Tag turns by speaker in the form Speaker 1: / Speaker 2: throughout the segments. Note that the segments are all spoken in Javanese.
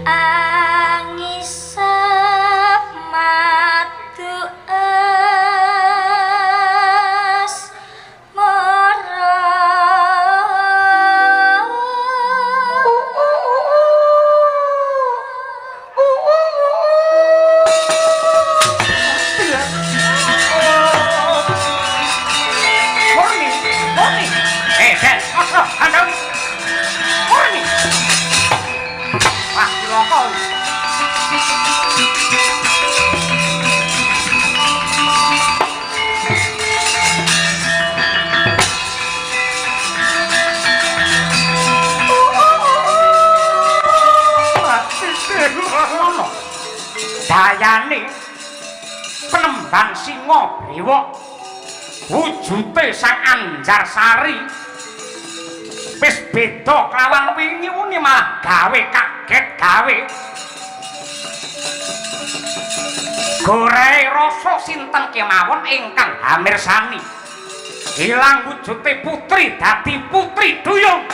Speaker 1: Angisep madu es mara.
Speaker 2: Murni, murni. Eh, Den, ojo, andoni. Murni. Wah, cilaka. Ngono. Dayane penemban singa brewok wujute Sang Anjarsari wis beda kelawan wingi uni malah gawe kaget gawe gorehe rasa sinten kemawon ingkang hamirsani ilang wujute putri dadi putri duyung.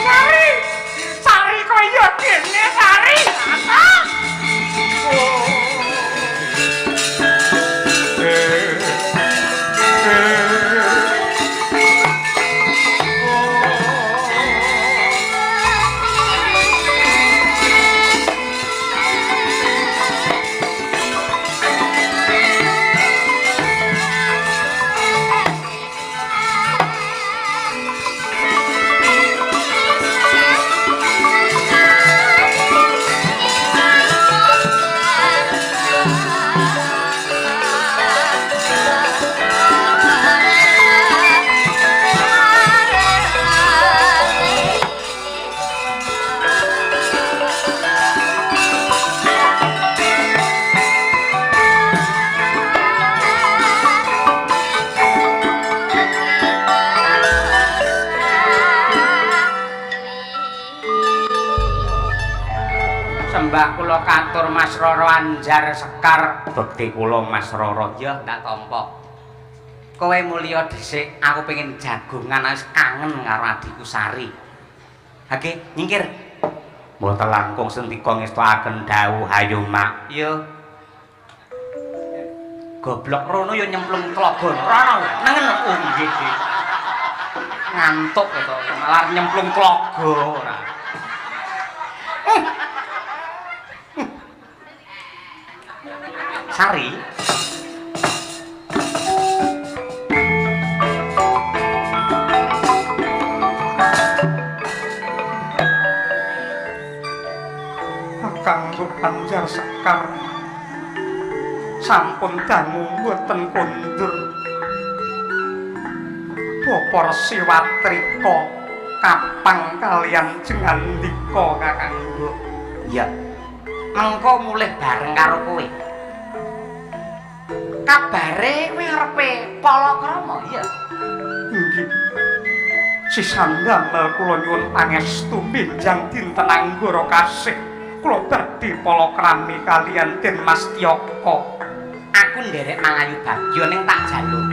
Speaker 2: Sari, Sari kaya dene Sari. Ah. Sembah kula katur Mas Roro Anjar Sekar. Bekti kula Mas Roro. Ya ndak tampa. Kowe mulya dhisik, aku pengen jagongan wis kangen karo adikku Sari. Oke, nyingkir. Mboten langkung sendika ngestokaken dawuh hayo mak. Iya. Goblok rono ya nyemplung tlaga. Rono nengen oh nggih. Ngantuk to, malah nyemplung tlaga ora. Sari.
Speaker 3: Kakangku Banjar Sekar sampun dangu mboten kondur. Bapa Resi Watrika kapang kaliyan Jengandika kakangku.
Speaker 2: Iya. Mengko mulih bareng karo kowe. Kabare kowe arepe palakrama iya.
Speaker 3: Nggih. Sisan damel kula nyuwun pangestu benjang dinten Anggara kasih kula badhe palakrami kaliyan Den Mas Tiyaka.
Speaker 2: Aku nderek mangayu bagya ning tak jaluk.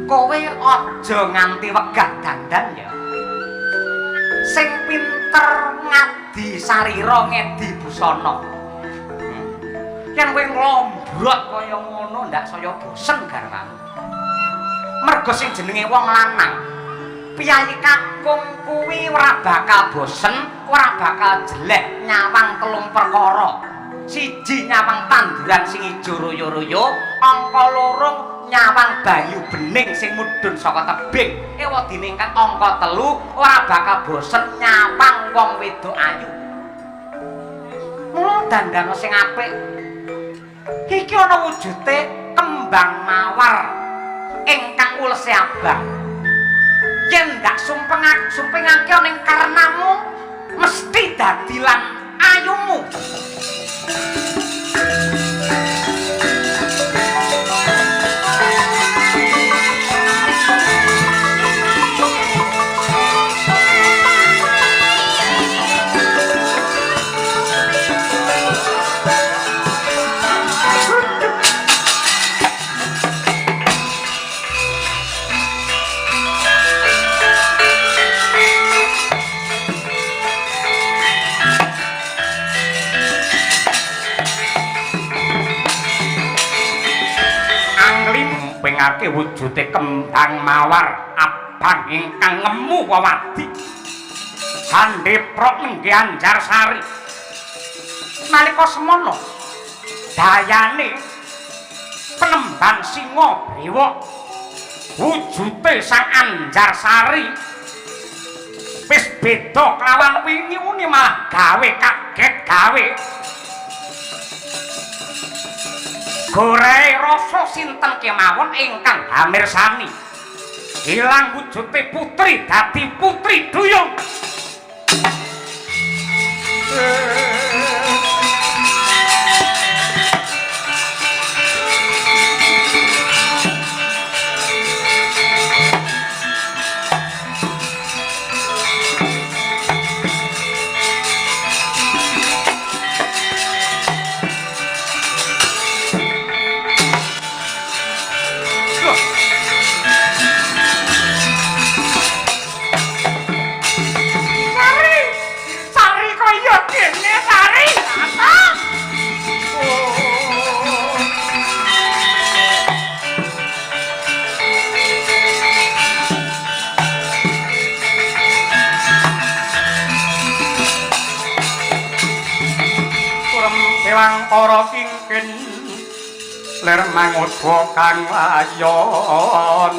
Speaker 2: Kowe aja nganti wegah dandan ya. Sing pinter ngadi sarira ngedi busana. Yen kowe nglombrot kaya ngono ndak saya bosen garwamu. Mergo sing jenenge wong lanang, piyayi kakung kuwi ora bakal bosen, ora bakal jelek nyawang telung perkara. Siji nyawang tanduran sing ijo royo-royo, angka loro nyawang banyu bening sing mudhun saka tebing. Ewadene ingkang angka telu ora bakal bosen nyawang wong wedok ayu. Mula dandana sing apik. Iki ana wujute kembang mawar ingkang ulese abang. Yen ndak sumpengake ning karenamu Mesti dadi lan ayumu. Anglimpiake wujude kembang mawar abang ingkang ngemu wewadi. Handeprok nenggih Anjarsari. Nalika semono dayane penemban singa brewok wujude sang Anjarsari wis beda kelawan wingi uni malah gawe kaget gawe gorehe rasa sinten kemawon ingkang hamirsani. Ilang wujude putri dadi putri duyung.
Speaker 3: Para kingkin lir mangodha kang layon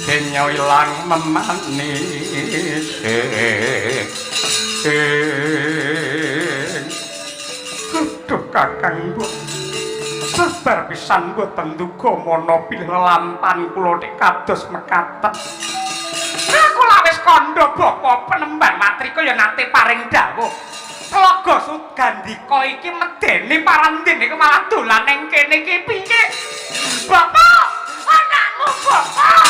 Speaker 3: denya ilang memanis. Duh Kakang mbok sabar pisan mboten duga mana pilih lelampan kula nek kados mekaten.
Speaker 2: Aku lak wis kandha bapa penemban matrika ya nate paring dawuh. Tlaga Sugandika iki medeni parandene iku malah dolan ning kene iki piye? Bapak, anakmu bapak.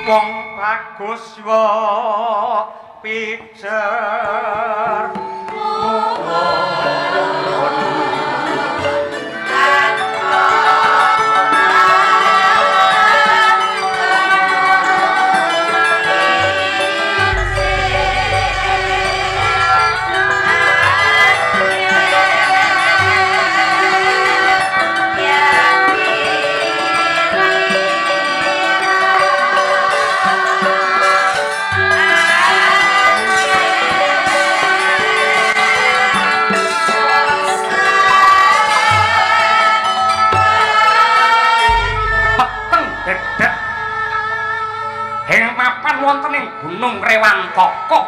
Speaker 3: Wong bagus wa pijer
Speaker 2: wonten ing Gunung Rewantaka.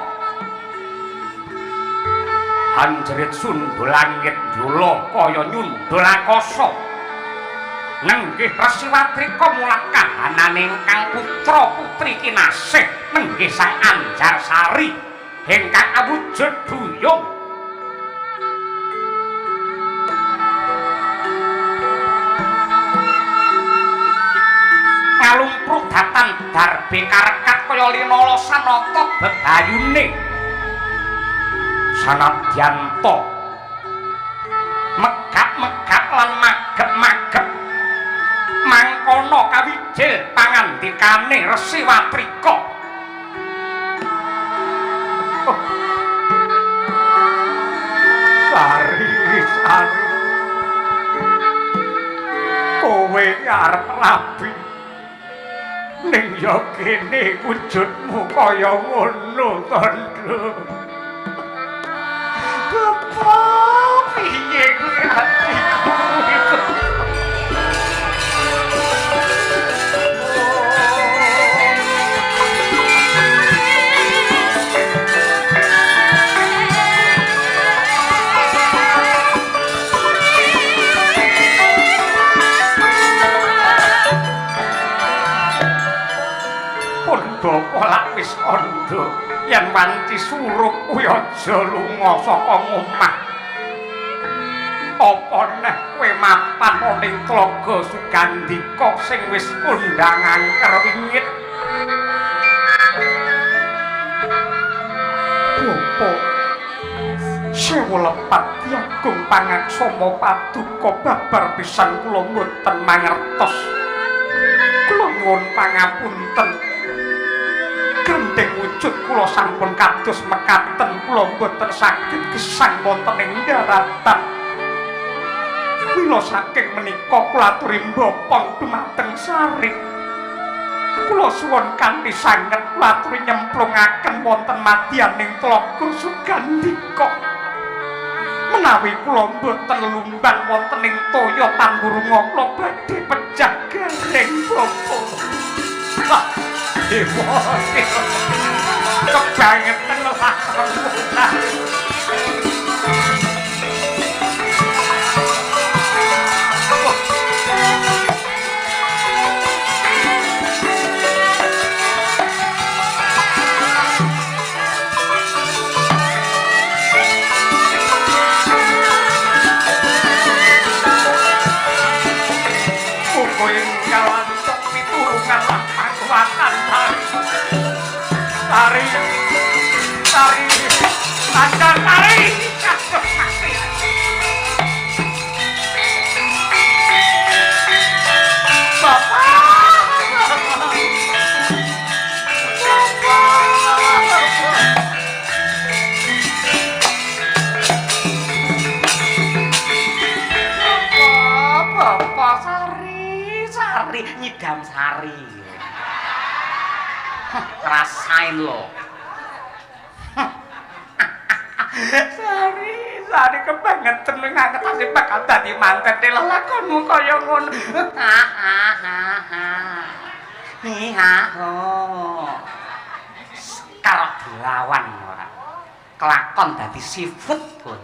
Speaker 2: Anjerit sundul langit njula kaya nyundul akasa. Nenggih Resi Watrika mulat kahanane ingkang putra putri kinasih nenggih Sang Anjarsari ingkang awujud duyung. Ngalumpruk datan darbe karekat kaya linala sanata bebayune. Sanadyanta megap-megap lan magep-magep mangkono kawijil pangandikane Resi Watrika.
Speaker 3: Oh. Sari, Sari, kowe arep rabi ning ya kene wujudmu kaya ngono to, Nduk. Bapak, piye kuwi atiku iku? wanci surup kuwi aja lunga saka omah. Apa neh kowe mapan ana ing Tlaga Sugandika sing wis kondhang angker wingit. Bapa, sewu lepat Agung pangaksama paduka babar pisan kula mboten mangertos. Kula nyuwun pangapunten. Gandeng wujud kula sampun kados mekaten, kula mboten saged gesang wonten ing daratan. Mila saking menika kula aturi mbopong dumateng Sari. Kula suwun kanthi sanget kula aturi nyemplungaken wonten madyaning Tlaga Sugandika. Menawi kula mboten lumban wonten ing toya tamburunga kula badhe pejah garing bapa. Dewa, kebangetan lakon. Tari, tari, tandar tari. Bapak, bapak, bapak, sari, sari, nyidam sari. Rasain lo. Sari, Sari kebangetan ngangetase bakal dadi manten lelakonmu kaya ngono. Ha ha ha ha. Ni ha ho. Karep dilawan ora. Kelakon dadi sifut kowe.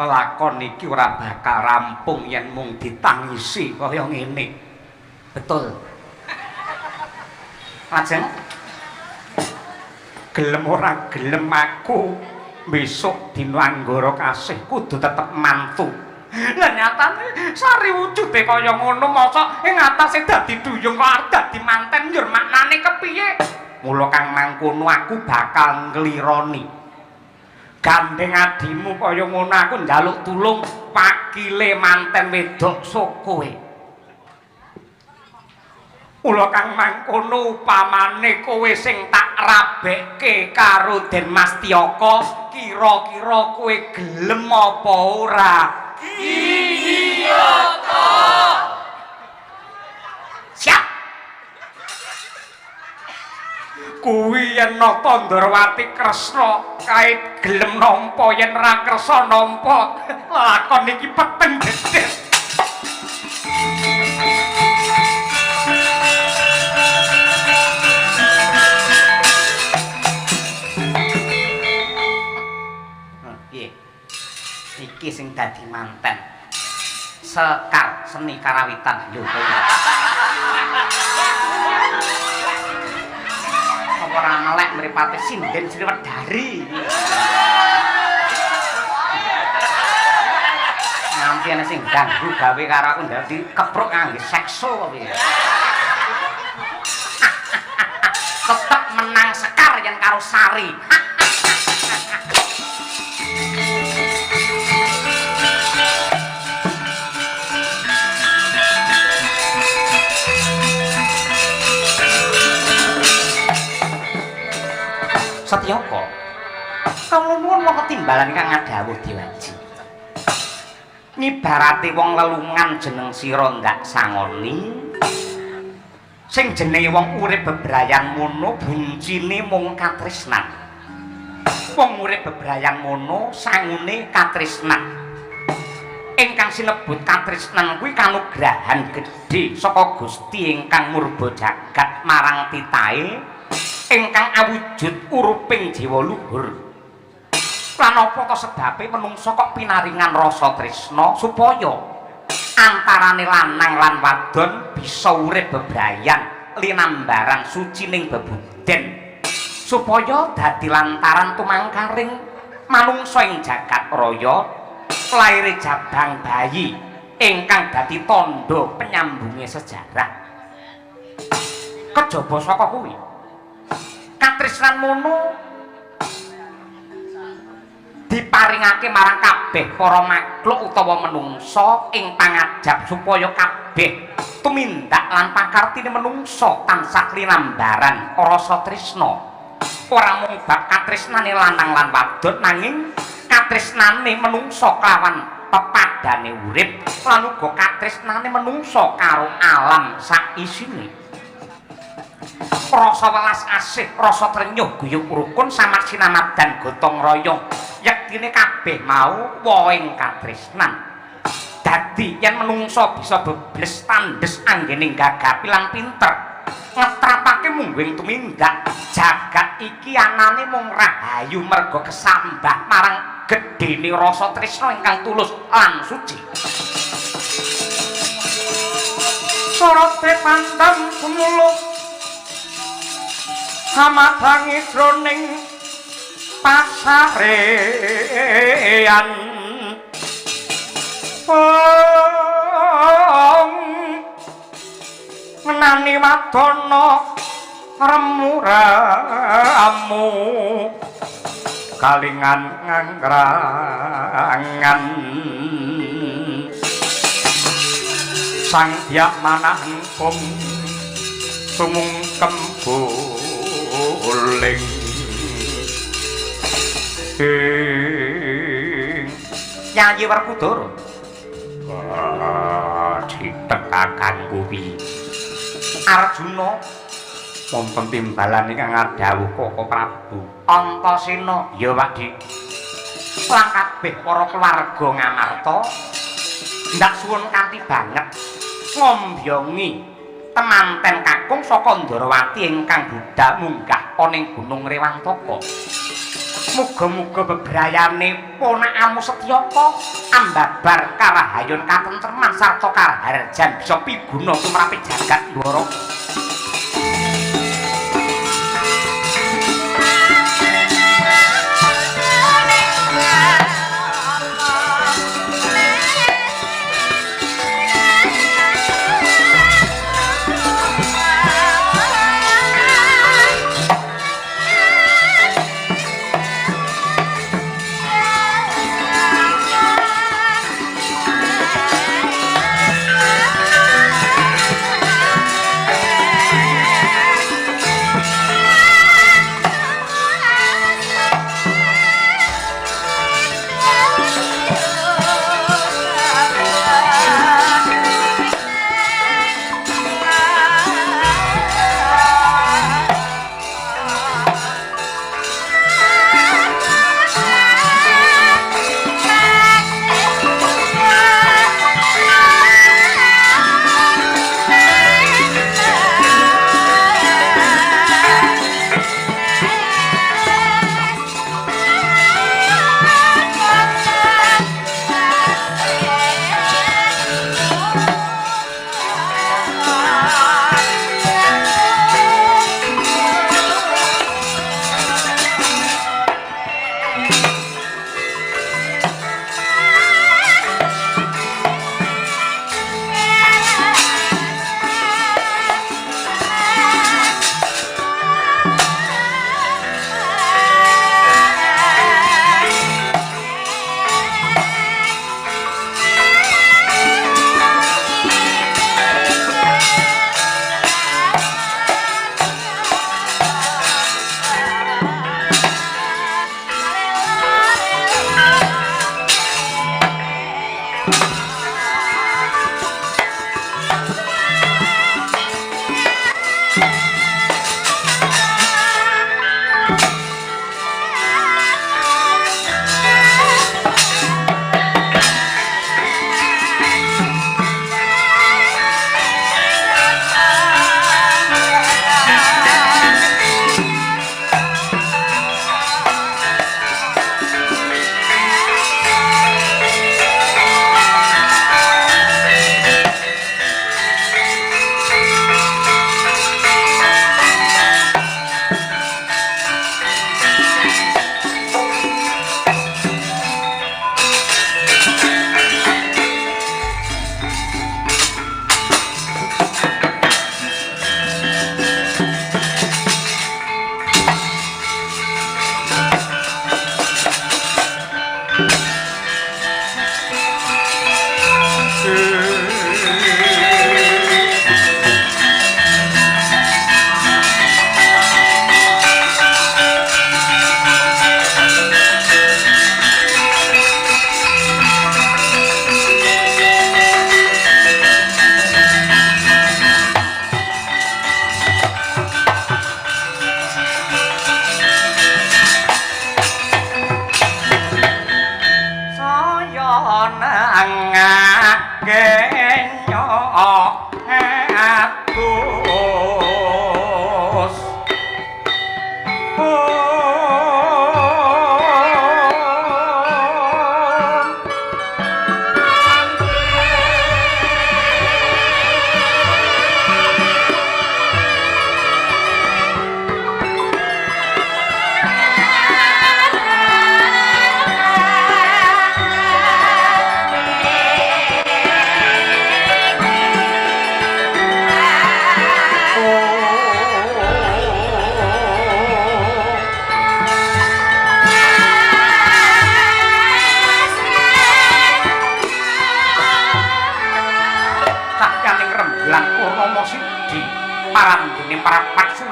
Speaker 3: Lakon iki ora bakal rampung yen mung ditangisi kaya ngene. Betul. Lajeng gelem ora gelem aku besok dina Anggara Kasih kudu tetep mantu. Lah nyatane Sari wujude kaya ngono mosok ing atase dadi duyung kok arep dadi manten njur maknane kepiye? Mula kang mangkono aku bakal nglironi. Gandeng adimu kaya ngono aku njaluk tulung pakile manten wedok sok kowe. Mula kang mangkono upamane kowe sing tak rabekke karo Den Mas Tiyaka, kira-kira kowe gelem apa ora? Iya ta. Siap. Kuwi yen Nata Ndorowati Kresna kae gelem nampa, yen ra kersa nampa lakon iki peteng gedhe.
Speaker 2: Piye? Iki sing dadi manten. Sekar seni karawitan lho kowe. Apa ora melek mripate sinden Sriwedari. Nganti ana sing ganggu gawe karo aku dadi kepruk ngangge sekso apa piye. Tetep menang Sekar yen karo Sari. Satyaka, kawula nuwun wonten timbalan ingkang ngadhawuh Dewaji. Ngibarate wong lelungan jeneng sira ndak sangoni, sing jenenge wong urip bebrayan mono buncine mung katresnan. Wong urip bebrayan mono sangune katresnan. Ingkang sinebut katresnan kuwi kanugrahan gedhe saka Gusti ingkang murba jagat marang titahe ingkang awujud uruping jiwa luhur. Lan apa ta sebabe menungsa kok pinaringan rasa tresna supaya antarane lanang lan wadon bisa urip bebrayan linambaran sucining bebuden, supaya dadi lantaran tumangkaring manungsa ing jagat raya laire jabang bayi ingkang dadi tandha penyambunge sejarah. Kejaba saka kuwi katresnan mono diparingake marang kabeh para makhluk utawa menungsa ing pangajap supaya kabeh tumindak lan pakartine menungsa tansah linambaran rasa tresna. Ora mung bab katresnane lanang lan wadon, nanging katresnane menungsa kelawan pepadane urip lan uga katresnane menungsa karo alam saisine. Rasa welas asih, rasa trenyuh guyub rukun samar sinamadan gotong royong, yektine kabeh mau wohing katresnan. Dadi yen menungsa bisa bebles tandes anggene gagapi lan pinter ngetrapake mungguing tumindak jagat iki anane mung rahayu merga kesambah marang gedene rasa tresna ingkang tulus lan suci.
Speaker 3: Sorote pandang kumuluh samadangi jroning pasarean, wong ngenani wadana remu-ramu kalingan ngangrangan sang Dyak Manah engkung sumungkem buling ing
Speaker 2: Yayi Werkudara
Speaker 3: ditekakan kuwi
Speaker 2: Arjuna
Speaker 3: wonten timbalan ingkang ngadhawuh Koko Prabu
Speaker 2: Antasena.
Speaker 3: Ya Pak Dik.
Speaker 2: Lan kabeh para keluarga Ngamarta ndak suwun kanthi banget ngombyongi temanten kakung saka Ndarawati ingkang budhal munggah ana ing Gunung Rewantaka. Muga-muga bebrayane ponakamu Setyaka ambabar karahayon katentreman sarta karaharjan bisa piguna tumrape jagat Ndara.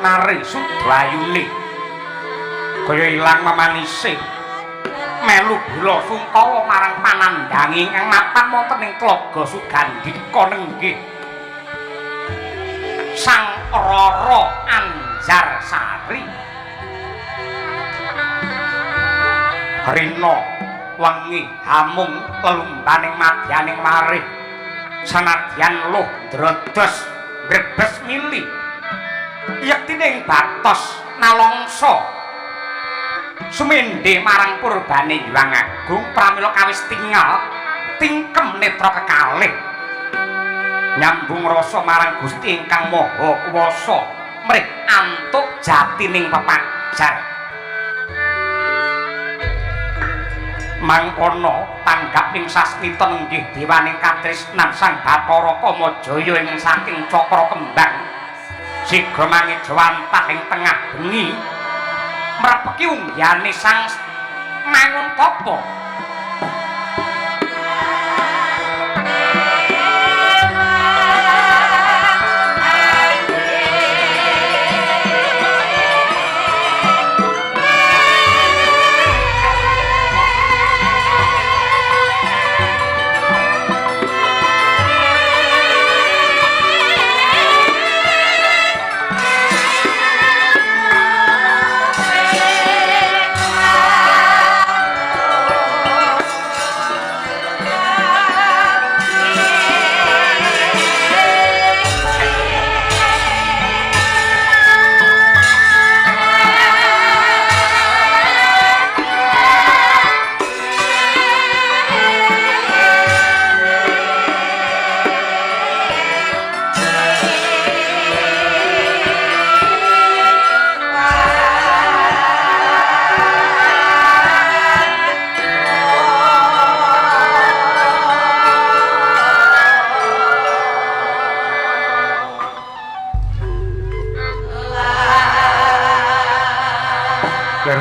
Speaker 3: nari sudrayune kaya ilang memanise melu bela sungkawa marang panandhange ingkang mapan wonten ing Tlaga Sugandika nenggih Sang Rara Anjarsari. Rina wengi hamung lelumbaning madyaning warih sanadyan luh ndrodos brebes mili yektine ing batos nalangsa sumendhe marang purbane Hyang Agung pramila kawis tingal tingkem netra kekalih nyambung rasa marang Gusti ingkang Maha Kuwasa mrih antuk jatining pepajar. Mangkono tanggap ing sasmita nenggih dewaning katresnan Sang Bathara Kamajaya ing saking cakra kembang sigra mangejawantah ing tengah bengi mrepeki unggihane Sang Mangun Tapa.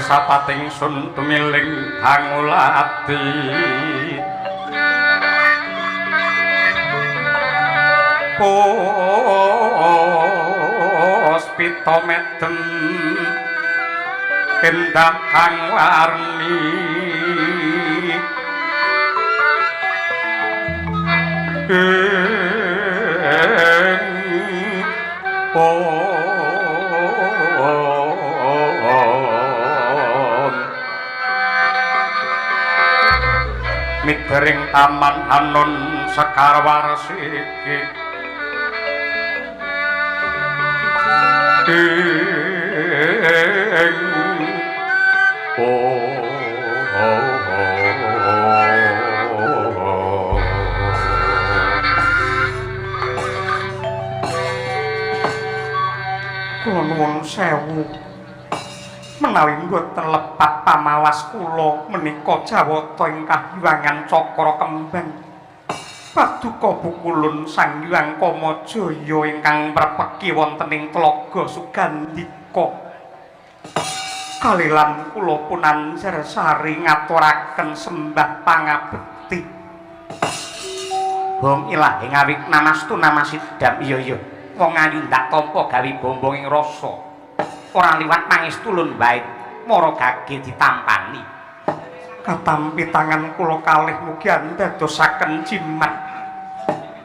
Speaker 3: Sapating sun tumiling hangulati puspita medem endah kang warni midering taman anon sekar warsiki ing kula nuwun sewu menawi mboten lepat pamawas kula menika jawata ing kahyuwangan cakra kembang paduka bukulun Sang Hyang Kamajaya ingkang mrepeki wonten ing Tlaga Sugandika. Kalilan kula pun Anjarsari ngaturaken sembah pangabekti. Bong ilahi ngawik namastu namasidam. Iya iya wong ayu ndak tampa gawe bombong ing rasa ora liwat pangestu lun wae mara gage ditampani. Katampi tangan kula kalih mugi andadosaken jimat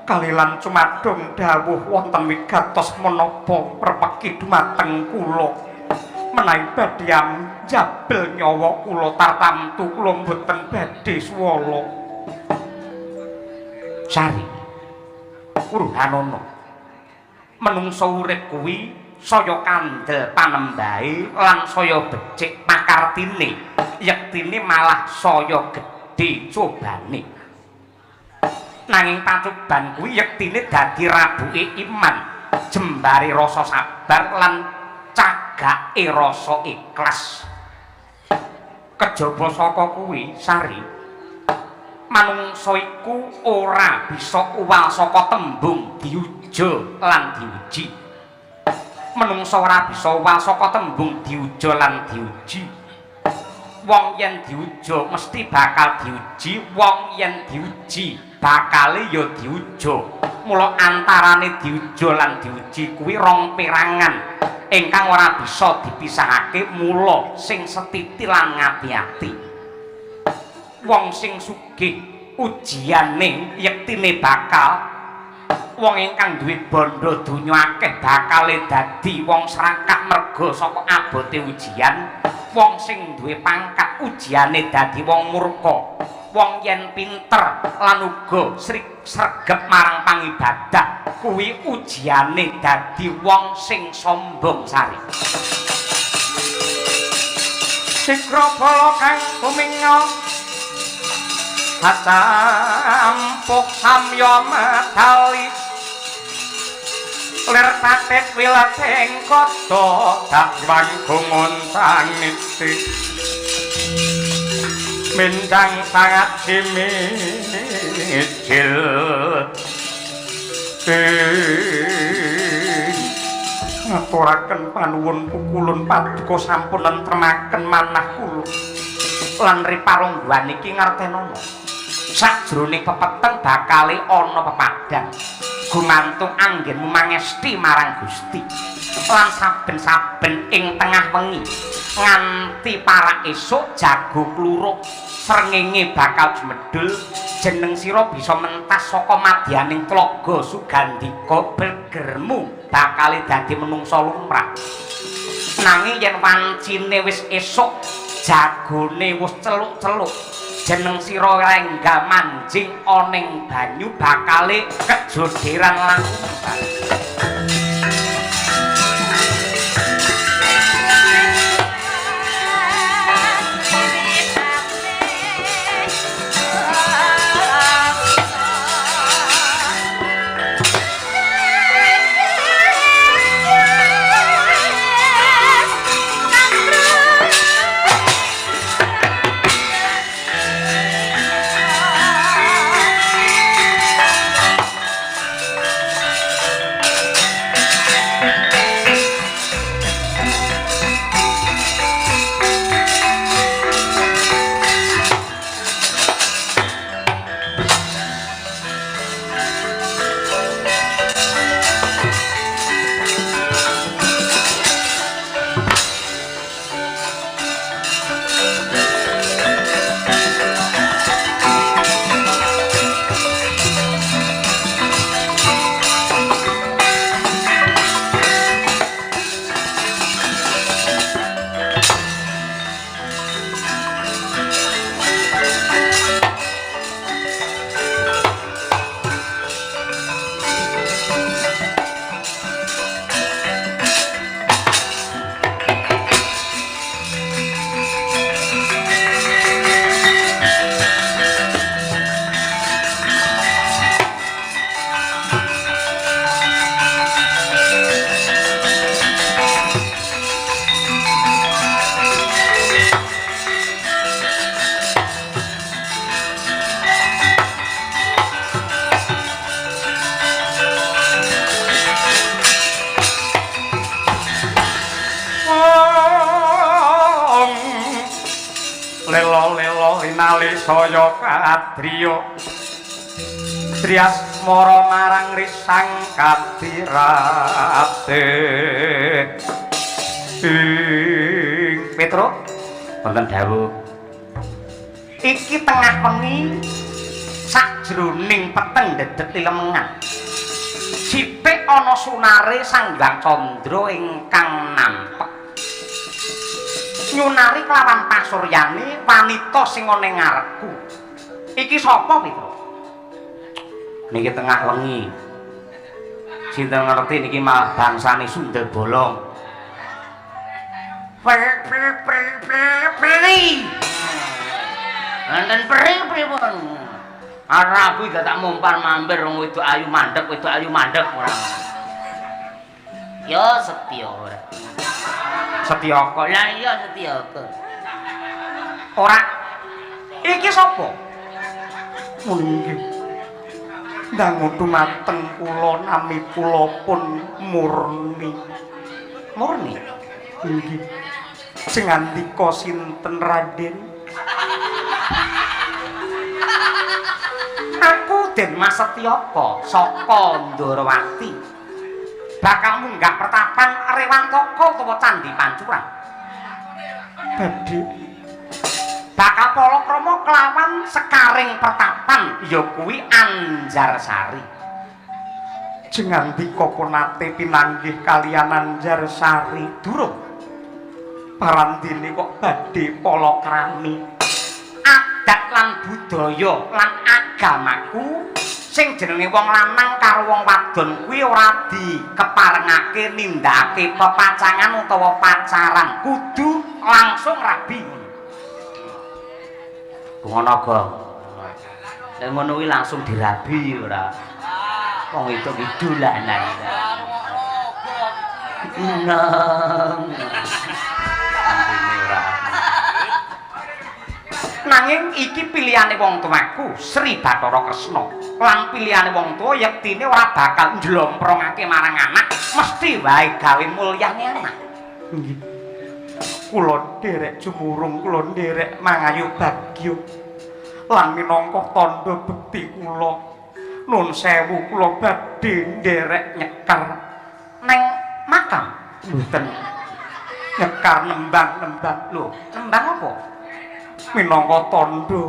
Speaker 3: kalilan cumadung dawuh wonten wigatos menapa prepeki dumateng kula menawi badhe njabel nyawa kula tartamtu kula mboten badhe suwala. Sari Urhanono menungsa urip kuwi saya kandel panembahe lan saya becik pakartine, yektine malah saya gedhe cobane. Nanging pacoban kuwi yektine dadi rabuke iman, jembare rasa sabar lan cagake rasa ikhlas. Kejaba saka kuwi Sari, manungsa iku ora bisa uwal saka tembung diuja lan diuji. Menungsa ora bisa uwal saka tembung diuja lan diuji. Wong yen diuja mesti bakal diuji, wong yen diuji bakale ya diuja. Mula antarane diuja lan diuji kuwi rong perangan. ingkang ora bisa dipisahake, mula sing setiti lan ngati-ati. Wong sing sugih ujiane yektine bakal wong ingkang duwe bandha donya akeh bakale dadi wong serakah merga saka abote ujian. Wong sing duwe pangkat ujiane dadi wong murka. Wong yen pinter lan uga sregep marang pangibadah kuwi ujiane dadi wong sing sombong sari. Sikrabala kang tuminga kacampuh samya medali lir patit wilateng kada dakwang gungun saniti mindang sangat simijil. Ngaturaken panuwun pukulun paduka sampun nentremaken manah kula lan riparungguhan iki ngertenono sajroning pepeteng bakale ana pepadang gumantung anggenmu mangesti marang Gusti lan saben-saben ing tengah wengi nganti parak esuk jago kluruk srengenge bakal jumedhul jeneng sira bisa mentas saka madyaning tlaga Sugandika bergermu bakale dadi menungsa lumrah. Nanging yen wancine wis esuk jagone wis celuk-celuk jeneng sira rengga manjing ana banyu bakale kejoderan lan saya kadriya triasmara marang risang kadirate. Ing Petro wonten dawuh iki tengah wengi sajroning peteng dedet lilemengan sithik ana sunare Sang Hyang Candra ingkang nampek nyunari kelawan pasuryane wanita sing ana ing ngarepku. Iki sapa, Petro? Niki tengah wengi. Sinten ngerti niki malah bangsane sundel bolong. Peri.
Speaker 4: Wonten peri pripun? Arabu dadak mumpar mampir wong wedok ayu mandek, wedok ayu mandek ora. Ya setya ora.
Speaker 3: Setyaka.
Speaker 4: Lah iya Setyaka.
Speaker 3: Ora. Iki sapa? Nggih. Dangu dumateng kula nami kula pun Murni. Murni? Nggih. Sing ngandika sinten Raden? Aku Den Mas Setyaka saka Ndorowati.
Speaker 2: Bakal munggah pertapan Rewantaka utawa Candhi Pancuran.
Speaker 3: Badhe
Speaker 2: Bakal palakrama kelawan sekaring pertapan ya kuwi Anjarsari.
Speaker 3: Jengandika pun nate pinanggih kaliyan Anjarsari.
Speaker 2: Durung
Speaker 3: Parandene kok badhe palakrami.
Speaker 2: Adat lan budaya lan agamaku sing jenenge wong lanang karo wong wadon kuwi ora dikeparengake nindakake pepacangan utawa pacaran, kudu langsung rabi ngono.
Speaker 4: Ngono, Gong. Nek ngono kuwi langsung dirabi ora. Wong itu ki dolanan. Nang. Antine ora.
Speaker 2: Nanging iki pilihane wong tuaku Sri Bathara Kresna. Lan pilihane wong tuwa yektine ora bakal njlomprongake marang anak, mesti wae gawe mulyane anak.
Speaker 3: Nggih. Kula nderek jumurung, kula nderek mangayu bagya. Lan minangka tandha bekti kula, nun sewu kula badhe nderek nyekar
Speaker 2: neng makam.
Speaker 3: Mboten. Nyekar nembang-nembang.
Speaker 2: Lho, nembang apa?
Speaker 3: Minangka tandha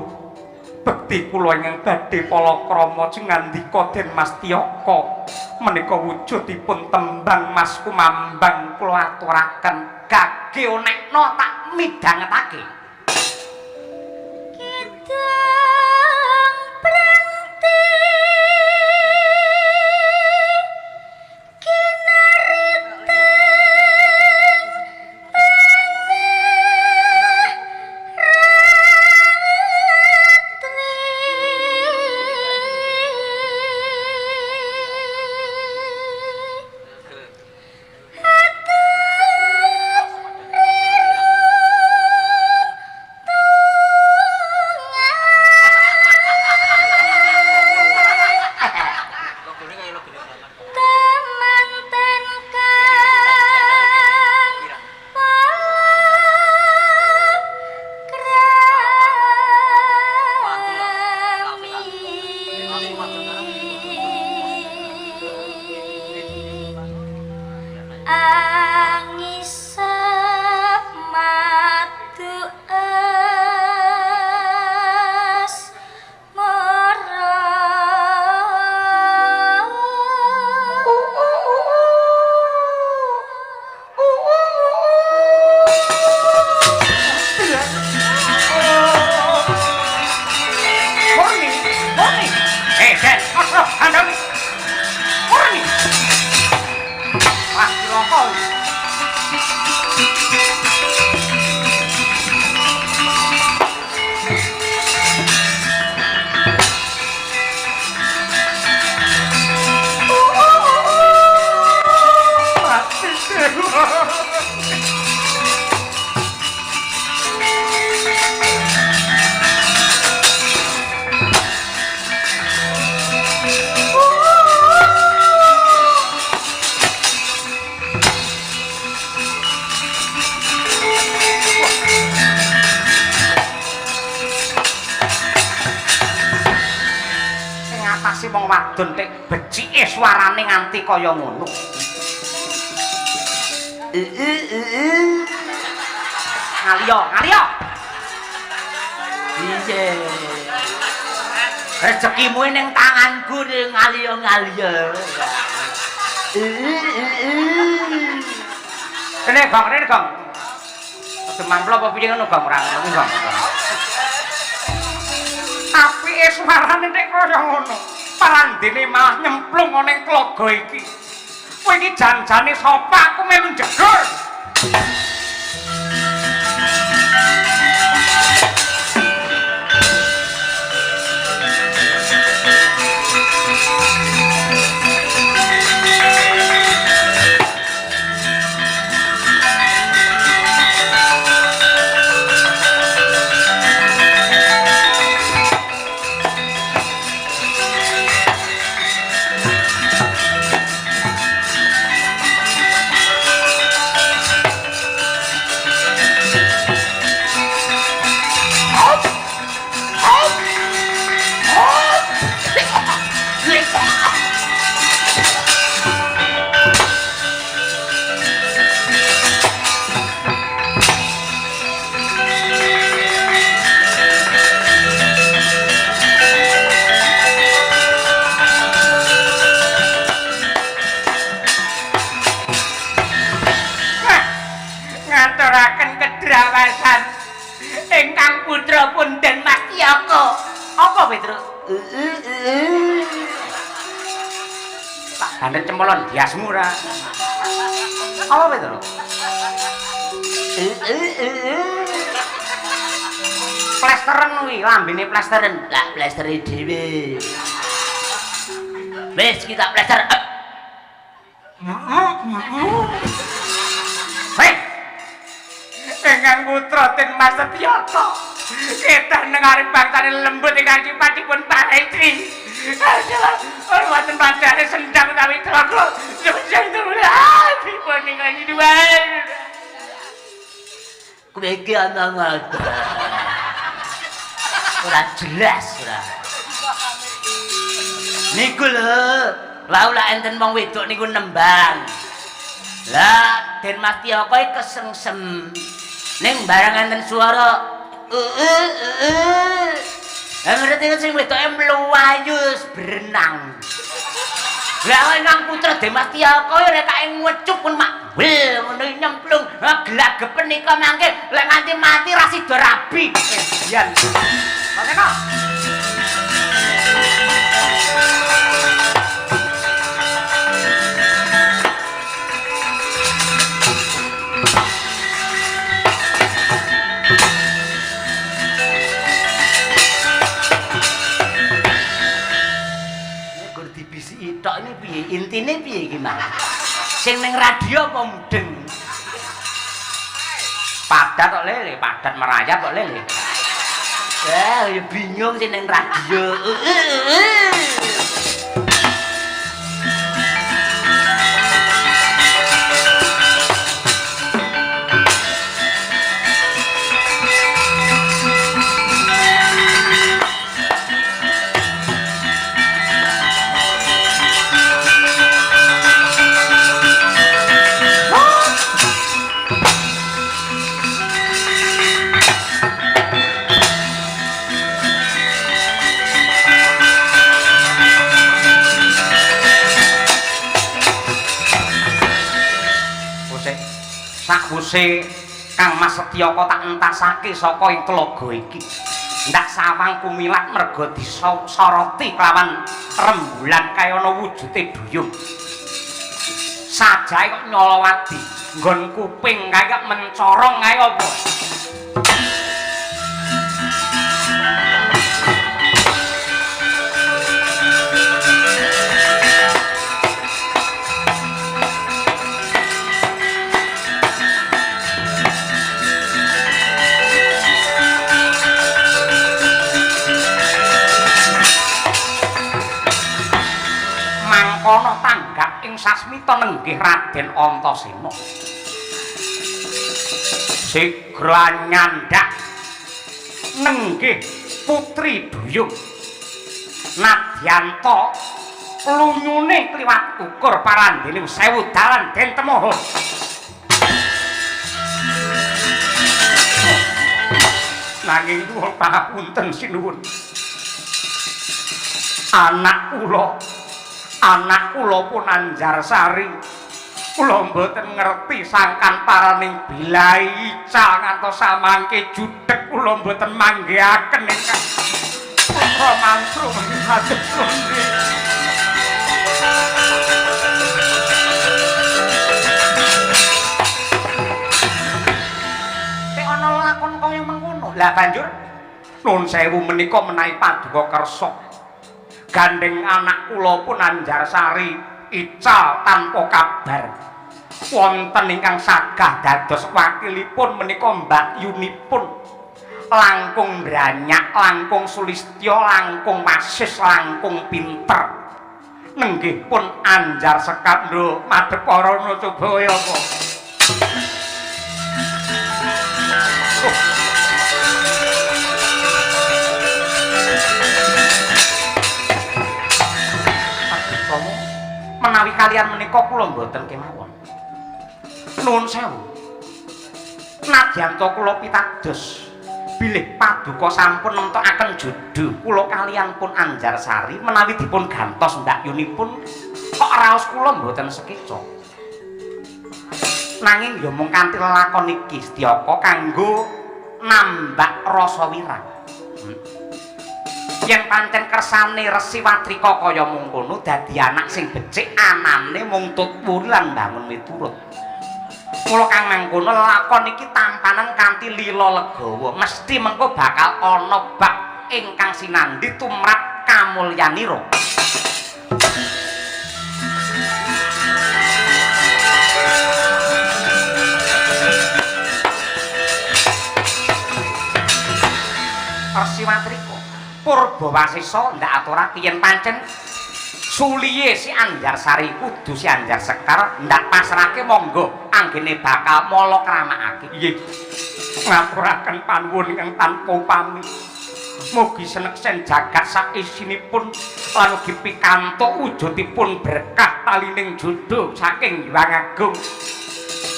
Speaker 3: bekti kula ingkang badhe palakrama jengandika Den Mas Tiyaka menika wujudipun tembang Mas Kumambang
Speaker 2: kula aturaken gage onekno tak midhangetake.
Speaker 1: Kidang prangti kinariting tanah ratri Temanten kang palakrami angisep madu es mara.
Speaker 2: Murni, murni. Eh, Den, aja andal. Murni. Wah, cilaka.
Speaker 3: Mati dewa.
Speaker 2: Sing ngatasi wong wadon tek becike suarane nganti kaya ngono. Ngaliyo, ngaliyo.
Speaker 4: Piye? Rezekimu ning tanganku ning ngaliyo-ngaliyo.
Speaker 2: Rene, Gong, rene, Gong. Aja mamplok apa piye ngono, Gong, ora ngono, Gong.
Speaker 3: Apike suarane nek kaya ngono. Parandene malah nyemplung ana ing tlaga iki. Kowe iki janjane sapa? Aku melu jegur. ngaturaken kedrawasan ingkang putra pun Den Mas Tiyaka.
Speaker 4: Apa, Petruk?
Speaker 2: Tak gandeng cemolon biasmu ora. Apa, Petruk? Plesteren kuwi, lambene plesteren.
Speaker 4: Lah plestere dhewe. Wis kita plester.
Speaker 3: Hei. Ingkang putra Den Mas Setyaka. Ketah nengaring bangsane lembut ingkang sipatipun parestri. Ora wonten padane sendang utawi tlaga. Sing dipun ingkang sinuwun.
Speaker 4: Kowe iki ana ngapa? Ora jelas ora. Niku lho, wau lak enten wong wedok niku nembang. Lah Den Mas Tiyaka iki kesengsem. Ning barang enten suara Lah ngerti sing wedoke mluwayu berenang. Lah ingkang putra Den Mas Tiyaka ya rek ngecup pun mak wel ngono nyemplung gelagepen nika mangke lek nganti mati ra sida rabi.
Speaker 2: Yen. Kok
Speaker 4: Tok ini piye? Intine piye iki, Mas? Sing ning radio apa mudeng?
Speaker 2: Padat kok lele, padat merayap kok lele.
Speaker 4: Ya bingung sing ning radio.
Speaker 2: Sakwuse Kang Mas Setyaka tak entasake saka ing tlaga iki. Ndak sawang kumilat merga disoroti kelawan rembulan kaya ana wujude duyung. Sajae kok nyolowadi, nggon kuping kae kok mencorong kae apa? Mangkono tanggap ing sasmita nenggih Raden Antasena. Sigra nyandak nenggih putri duyung. Nadyanta lunyune kliwat ukur parandene sewu dalan den temohon.
Speaker 3: Nanging kula pangapunten sinuwun. Anak kula pun Anjarsari. Kula mboten ngerti sangkan paraning bilai ical ngantos samangke judheg kula mboten manggihaken ingkang putra mantru matur suwun.
Speaker 2: Tek ana lakon kaya mengkono. Lah banjur
Speaker 3: nuwun sewu menika menawi paduka kersa. Gandeng anak kula pun Anjarsari ical tanpa kabar. Wonten ingkang sagah dados wakilipun menika Mbak Yunipun. Langkung branyak, langkung sulistya, langkung wasis, langkung pinter. Nenggih pun Anjar Sekandha madhep arana coba kaya apa.
Speaker 2: Menawi kalian menika kula mboten kemawon. Nuwun sewu. Nadyan ta kula pitados bilih paduka sampun nemtokaken jodho kula kalian pun Anjarsari menawi dipun gantos Mbak Yunipun kok raos kula mboten sekeca. Nanging ya mung kanthi lelakon iki Setyaka kanggo nambak rasa wirang. Yen pancen kersane Resi Watrika kaya mungkono dadi anak sing becik anane mung tut wuri lan mbangun miturut. Mula kang mangkono lelakon iki tampanan kanthi lila legawa, mesti mengko bakal ana bab ingkang sinandhi tumrap kamulyanira. Resi Watrika Purbawasesa ndak aturake yen pancen suliye si Anjarsari kudu si Anjar Sekar ndak pasrahke monggo anggene bakal mala kramakake.
Speaker 3: Nggih. Ngaturaken panuwun ingkang tanpa upami. Mugi seneksen jagat saisinipun lan ugi pikantuk wujudipun berkah talining jodho saking Hyang Agung.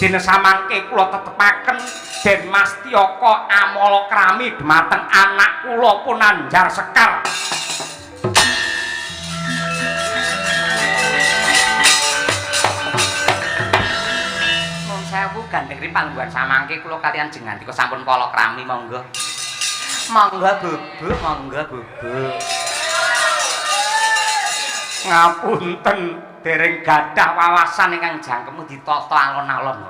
Speaker 3: Dene samangke kula tetepaken Den Mas Tyaka amala krami dhumateng anak kula pun Anjar Sekar.
Speaker 2: Nuwun sewu gandeng pangguhan samangke kula kaliyan Jengandika sampun palakrami monggo. Monggo bubuk, monggo bubuk.
Speaker 3: Ngapunten dereng gadah
Speaker 2: wawasan ingkang jangkemu ditata alon-alon.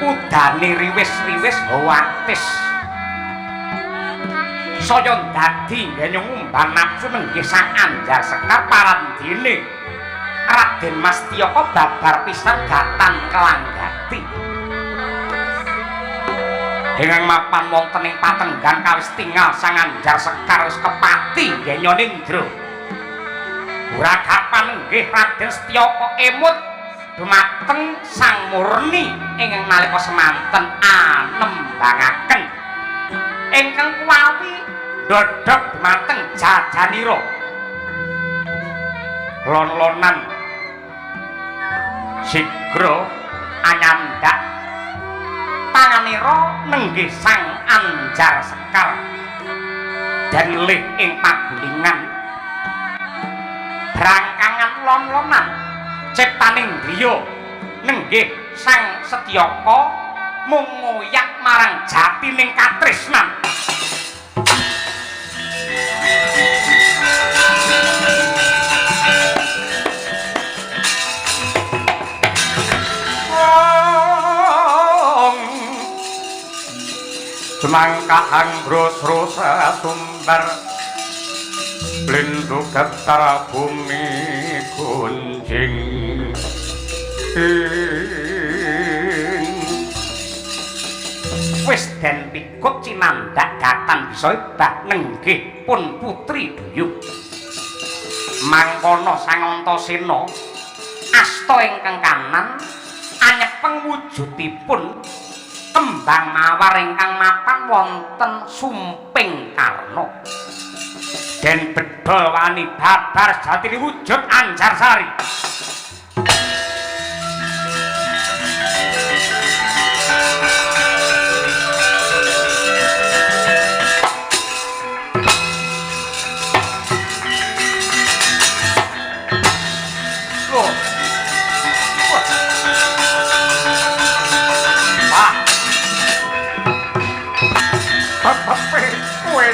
Speaker 2: Udane riwis-riwis watis saya dadi ngenyung ngumbar nafsu nenggih Sang Anjar Sekar parandene Raden Mas Tyaka babar pisan datan kelanggati. Ingkang mapan wonten ing patenggan kawis tingal Sang Anjar Sekar wis kepati ngenyonindra. Uragapan nggih Raden Setyaka emut dumateng Sang Murni ingkang nalika semanten anembangaken ingkang kuwawi ndodhog dumateng jajanira.
Speaker 3: Lon-lonan sigra
Speaker 2: anyandak tanganira nenggih Sang Anjar Sekar dan lih ing pagulingan brangkangan lon-lonan ciptaning griya nenggih Sang Setyaka mung ngoyak marang jatining katresnan.
Speaker 3: Jemangkahang brosrosa sumber lindu getar bumi gunjing.
Speaker 2: Wis den pikut cinandak datan bisa ibah nenggih pun putri duyung. Mangkono Sang Antasena asta ingkang kanan anyepeng wujudipun kembang mawar ingkang mapan wonten sumping karna.
Speaker 3: Den bedol wani babar sejatine wujud Anjarsari.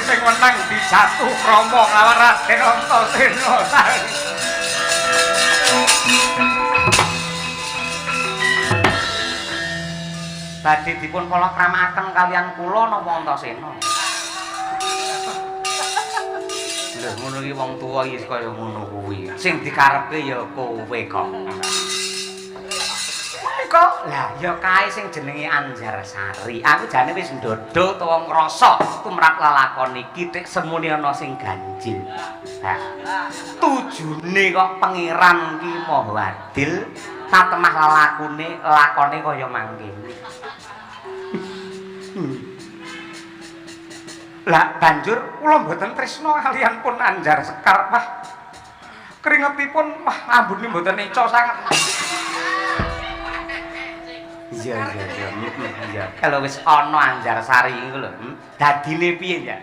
Speaker 3: Sing wenang dijatuh krama lawan Raden Antasena.
Speaker 2: Badhe dipun palakramakaken kaliyan kula napa Antasena? Lho ngono iki wong tuwa iki kaya ngono kuwi. Sing dikarepe ya kowe kok. Kok lah ya kae sing jenenge Anjarsari. Aku jane wis ndodho utawa ngrasa tumrap lelakon iki tek semune ana sing ganjil. Lah tujune kok pangeran ki Maha Adil tatemah lelakune lakone kaya mangkene.
Speaker 3: Lah banjur kula mboten tresna kaliyan pun Anjar Sekar. Wah. Keringetipun wah ambune mboten eca sanget.
Speaker 2: Iya iya iya. Iya. Kalau wis ana Anjarsari iku lho, dadine piye ya?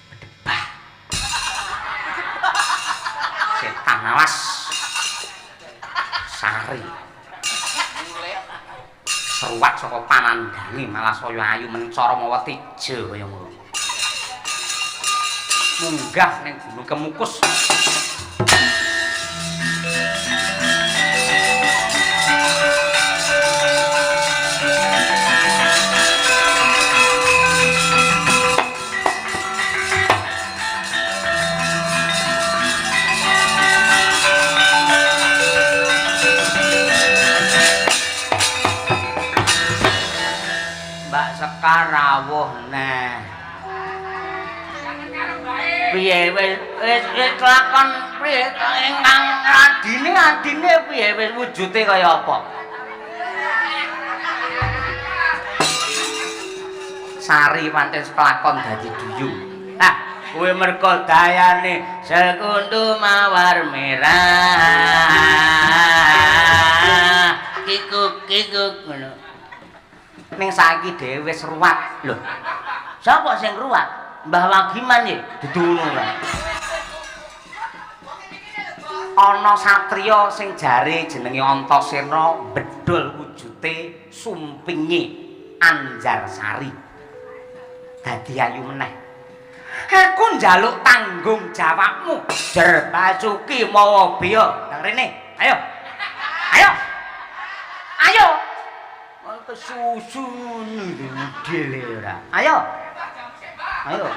Speaker 2: Bedebah. Setan awas. Sari. Seruat saka panandange malah saya ayu mencara mawa teja kaya ngono. Munggah ning Gunung Kemukus.
Speaker 4: Mbak Sekar rawuh neh. Piye wis wis wis kelakon piye ingkang adine adine piye wis wujude kaya apa?
Speaker 2: Sari pancen kelakon dadi duyung.
Speaker 4: Ah, kuwi mergo dayane sekuntu mawar merah. Kikuk kikuk ngono.
Speaker 2: Ning saiki dhewe wis ruwat.
Speaker 4: Lho. Sapa sing ruwat? Mbah Wagiman ya? Dudu ngono lah.
Speaker 2: Ana satriya sing jare jenenge Antasena bedhol wujute sumpinge Anjarsari. Dadi ayu meneh. Aku njaluk tanggung jawabmu.
Speaker 4: Jer Basuki mawa biya.
Speaker 2: Nang rene. Ayo. Ayo. Ayo.
Speaker 4: Kesusu ngono modele ora.
Speaker 2: Ayo. Ayo.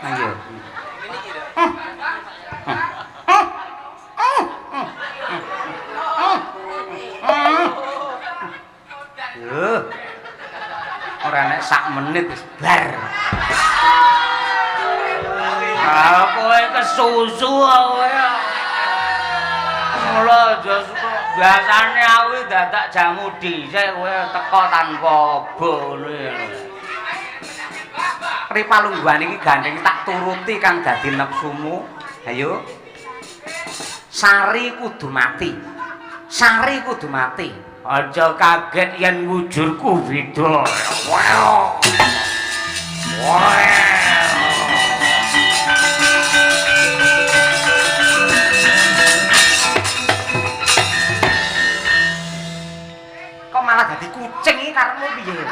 Speaker 2: Ayo. Lho. Ora nek sak menit wis bar.
Speaker 4: Ah, kowe kesusu kowe. Mula aja biasane aku dadak jamu dhisik kowe teko tanpa obo ngono ya.
Speaker 2: Ri palungguhan iki gandeng tak turuti kang dadi nepsumu. Ayo. Sari kudu mati. Sari kudu mati.
Speaker 4: Aja kaget yen wujurku beda. Wow. Wow.
Speaker 2: Kok malah dadi kucing iki karepmu piye?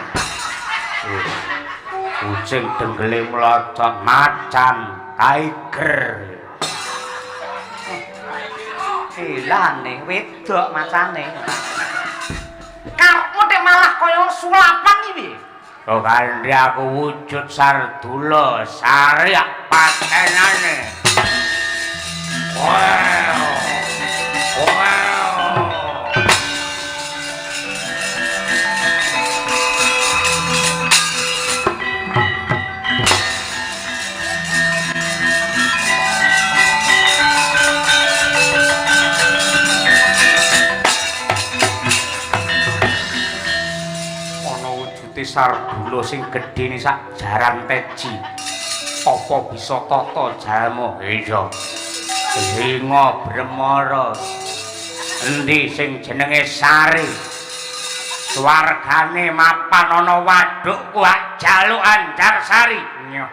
Speaker 4: Kucing denggele mlocot macan tiger.
Speaker 2: Elane wedok macane. Karepmu tek malah kaya sulapan iki piye?
Speaker 4: Oh kanthi aku wujud Sardula sariak patenane. Wow. Wow. Sardula sing gedene sak jaran teji. Apa bisa tata jalma? Iya. Singa Bremara. Endi sing jenenge Sari? Swargane mapan ana waduk kuwi jaluk Anjarsari. Nyoh.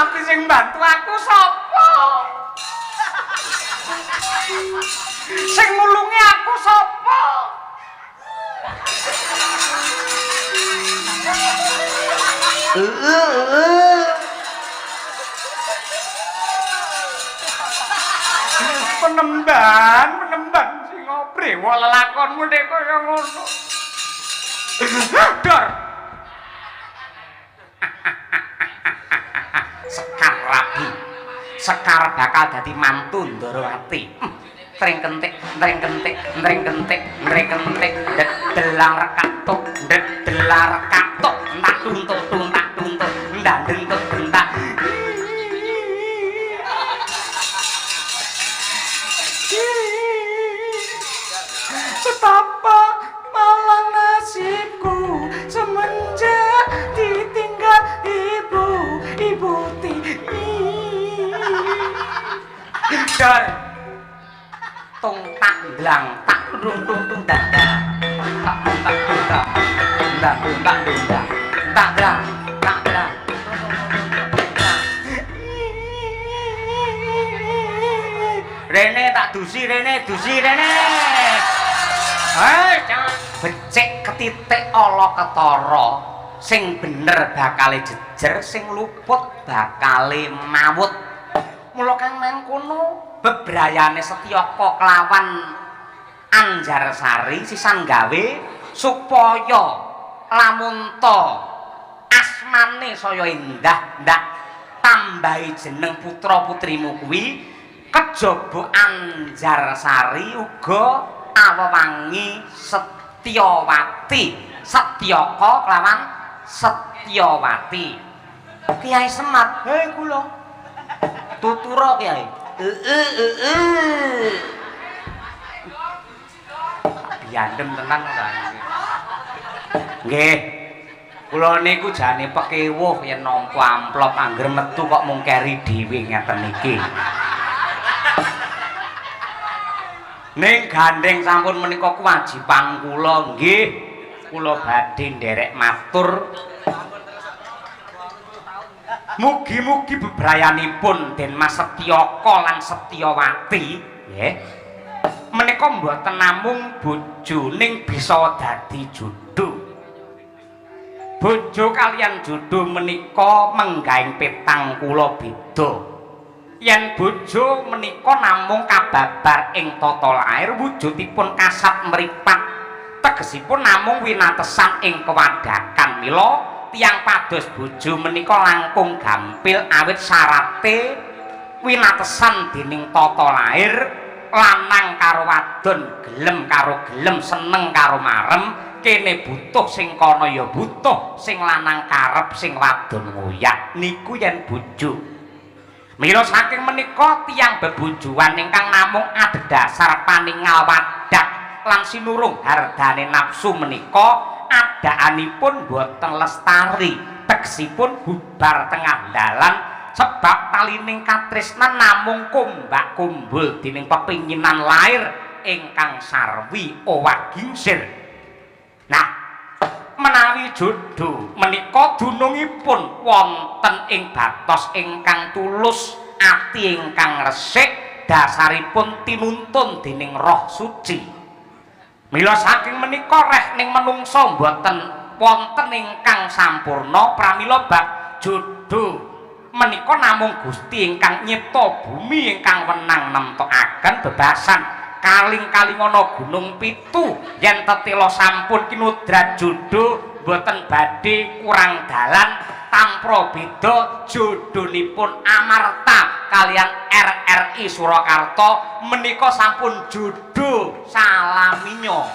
Speaker 3: mati sing bantu aku sapa? Sing nulungi aku sapa? Penemban, penemban sing brewo lelakonmu nek kaya ngono. Dor. Sekar rabi. Sekar bakal dadi mantu Ndorowati. Tring kentik, tring kentik, tring kentik, tring kentik, delang rekatuk, delang rekatuk, entak tuntut, tuntak tuntut, ndak dentut bentak. Betapa malang nasibku semenjak ditinggal ibu, ibu tiri. Dor. Tung tak blang tak dung tung tung dak tak tak tung tak tak tung tak dung tak tak blang tak blang. Rene tak dusi, rene dusi rene. Hei, becik ketitik ala ketara, sing bener bakale jejer, sing luput bakale mawut. Mula kang mangkono bebrayane Setyaka kelawan Anjarsari sisan gawe supaya lamun ta asmane saya endah ndak tambahi jeneng putra-putrimu kuwi kejaba Anjarsari uga awewangi Setyawati. Setyaka kelawan Setyawati. Kiai Semar, hei kula tutura kiai. Biandem tenan ta. Nggih. Kula niku jane pekewuh yen nampa amplop angger metu kok mung keri dhewe ngeten iki. Ning gandeng sampun menika kewajiban kula nggih. Kula badhe nderek matur. Mugi-mugi bebrayanipun Den Mas Setyaka lan Setyawati nggih. Menika mboten namung bojo ning bisa dadi jodho. Bojo kaliyan jodho menika menggaing petang kula beda. Yen bojo menika namung kababar ing tata lair wujudipun kasat mripat, tegesipun namung winatesan ing kewadhakan. Mila tiyang pados bojo menika langkung gampil awit syarate winatesan dening tata lair, lanang karo wadon gelem karo gelem, seneng karo marem, kene butuh sing kono ya butuh, sing lanang karep sing wadon ngoyak niku yen bojo. Mila saking menika tiyang bebojoan ingkang namung adhedhasar paningal wadak lan sinurung hardane nafsu menika adaanipun boten lestari, tegesipun bubar tengah dalan sebab talining katresnan namung kombak kumbul dening pepinginan lair ingkang sarwi owah gingsir. Nah, menawi jodho menika dunungipun wonten ing batos ingkang tulus, ati ingkang resik, dasaripun tinuntun dening Roh Suci. Mila saking menika rehning menungsa mboten wonten ingkang sampurna, pramila bab jodho menika namung Gusti ingkang nyipta bumi ingkang wenang nemtokaken bebasan kaling-kalingono gunung pitu yen tetela sampun kinudrat jodho mboten badhe kurang dalan tampra beda jodhonipun Amarta kalian RRI Surakarta menika sampun jodho salaminyo.